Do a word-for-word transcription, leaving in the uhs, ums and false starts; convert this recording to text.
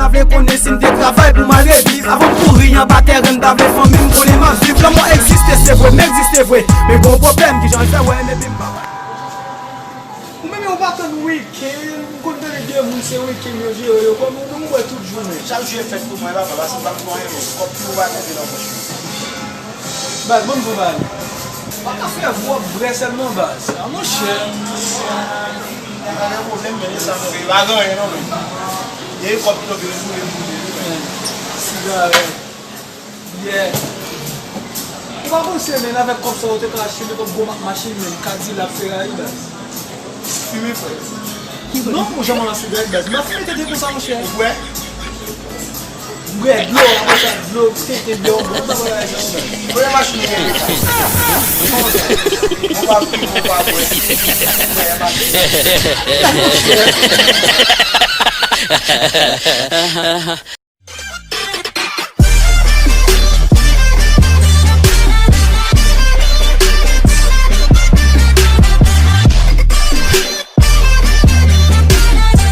Ta vle konnen si m te travay pou m al reviv. Avan m kouri anba teren, m ta vle fanmi m konnen m ap viv. Lanmò egziste, se vre, m egziste vre. Men gon pwoblèm, kijan l fè wè m epi m pa wè. Ou menm ou pa tann weekend, m konn tande de moun se weekend yo jere yo, kòm ou menm ou bwè tout jounen. Chak jou e fèt pou mwen, papa, paske m pa pou anyen menm. Kòb tou pa tonbe nan pòch mwen. Baz, ban m di w bagay. Pa ka fè vòb vrè sèlman, baz. A, monchè. Pa gen pwoblèm, men sa nou pa gen anyen non, men. Gen kòb ki tonbe, nou tou le boule, wi, men. Sigarèt. Yeah. Ou pa panse, men, avèk kòb sa, ou te ka achte nenpòt gwo mak machin, men, Cadillac, Ferrari, baz. Fimen, frè. Non, ou janm ann sigarèt, baz. M ap fimen tete konsa, monchè. Ou kwè? Bwè dlo, apre sa, dlo, tete, dlo, bon, sa bagay sa, baz. Premye machin ou genyen sa. Ou pa fimen, ou pa bwè. Ou kwè, machin.